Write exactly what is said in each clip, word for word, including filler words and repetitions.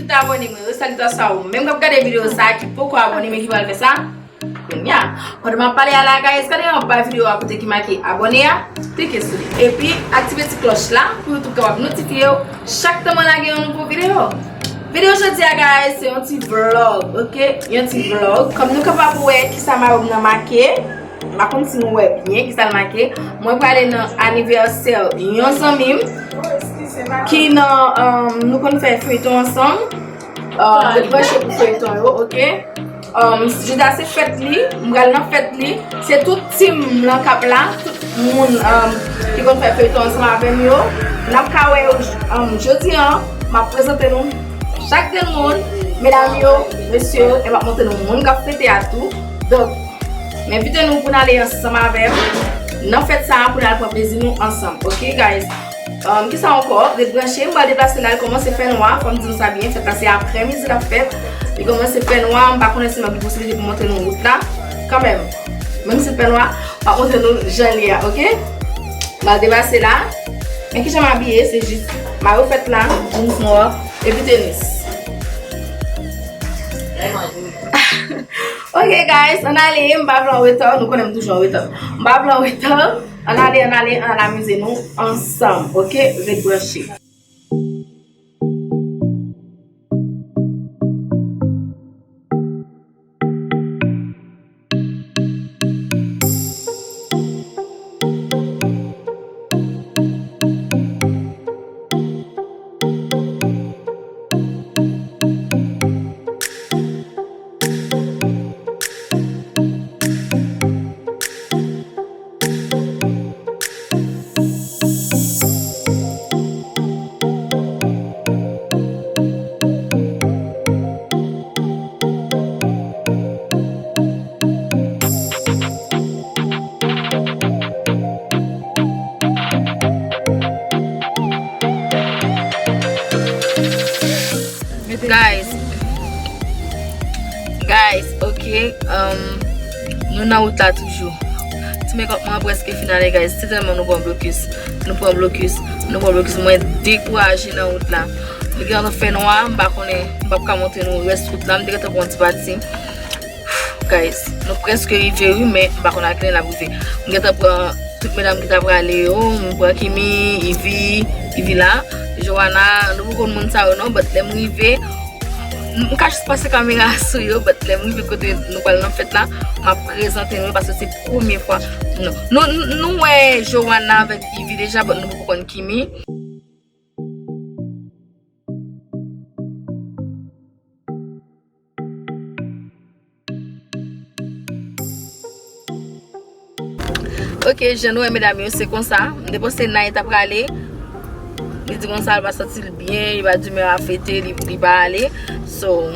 Abòne mwen, yo, salitasyon a ou menm k ap gade videyo sa a ki poko abòne men ki pral fè sa. Kounye a, pandan m ap pale a la, guys, gade anba videyo a kote ki make abòne a, klike sou li. Epi, aktive ti klòch la pou YouTube kapab notifye w chak tan mwen lage yon nouvo videyo. Videyo jodi a, guys, se yon ti vlog, ok? Yon ti vlog. Kòm nou kapab wè kisa mayo m nan make, m pa konn si nou wè byen kisa l make. Mwen prale nan anivèsè yon zanmi m ki nan, um, nou konn fè feyton ansanm. Um, ret branche pou feyton yo, ok? Um, jodi a se fèt li, m pral nan fèt li. Se tout team lan k ap la, tout moun, um, ki konn fè feyton ansanm avè m yo. N ap ka wè yo, um, jodi a, m ap prezante nou chak grenn moun, medam yo, mesye yo, e m ap montre nou moun k ap fete a tou. Donk, m envite nou pou n ale ansanm avè m nan fèt sa a, pou n al pran plezi nou ansanm, ok, guys? Um, kisa ankò? Ret branche, m pral deplase la, l kòmanse fè nwa, fò m di nou sa byen, fèt la se aprè midi l ap fèt. Li kòmanse fè nwa, m pa konnen si m ap gen posiblite pou montre nou wout la. Kanmenm, menm si l fè nwa, m ap montre nou jan l ye a, ok? M pral deplase la. Men kijan m abiye, se jis mayo fèt la, jeans nwa, epi tenis. Ok, guys, ann ale, m pa vle anreta, nou konnen m toujou anreta. M pa vle anreta, ann ale, ann ale, ann al amize nou ansanm, ok? Ret branche. Guys, guys, ok, um, nou nan wout la toujou. Ti make up mwen prèske fin ale, guys. Se tèlman nou pran blokis, nou pran blokis, nou pran blokis. Mwen dekouraje nan wout la. Li gentan fè nwa, m pa konnen, m p ap ka montre nou rès wout la. M te gentan pran yon ti pati. Guys, nou prèske rive, wi, men m pa konn a kilè n ap rive. M gentan pran tout medam ki ta prale yo, m pran Kimi, Ivy, Ivy la, Joanna, nou poko konn moun sa yo non, but lè m rive, m ka jis pase kamera sou yo, but lè m rive kote nou pral nan fèt la, m ap prezante nou, paske se premye fwa. Nou, nou, nou wè Joanna avèk Ivy deja, but nou poko konn Kimi. Ok, jan nou wè medam yo, se konsa. M te panse Nay ta prale. Li di konsa, l pa santi l byen, li pa di men a fete, li, li pa ale. So,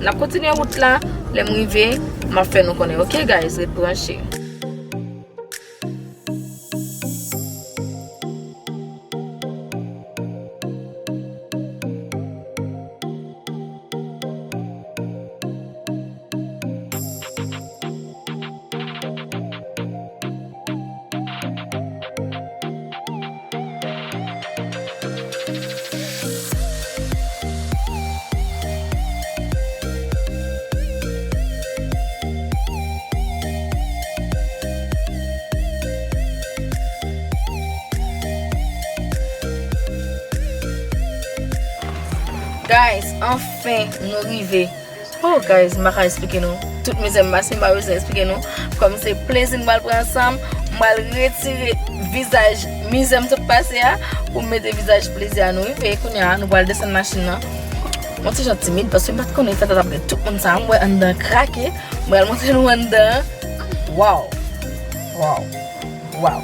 n ap kontinye wout la. Lè m rive, m ap fè nou konnen. Ok, guys, ret branche. Guys, anfen, nou rive. Oh, guys, m pa ka eksplike nou. Tout mizè m pase, m pa bezwen eksplike nou. Kòm se plezi n pral pran ansanm, m pral retire vizaj mizè m t ap pase a, pou m mete vizaj plezi a. Nou rive, kounye a, nou pral desann machin nan. Mwen ti jan timid, paske m pa t konnen fèt la t ap gen tout moun sa. M wè anndan krake, m pral montre nou anndan. Waw! Waw! Waw.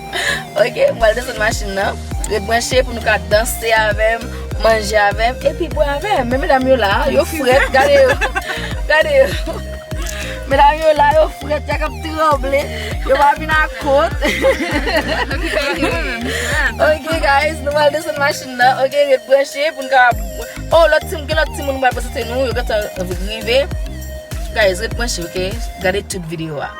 Ok, m pral desann machin nan. Ret branche pou nou ka danse avè m, manje avè m, epi bwè avè m. Men medam yo la, yo frèt, gade yo. Gade yo. Medam yo la, yo frèt, y ap tranble. Yo pa vin ak kont. Ok, guys, nou pral desann machin nan. Ok, ret branche pou nou ka. Oh, lòt timoun, gen lòt timoun m pral prezante nou, yo gentan rive. Guys, ret branche, ok? Gade tout videyo a.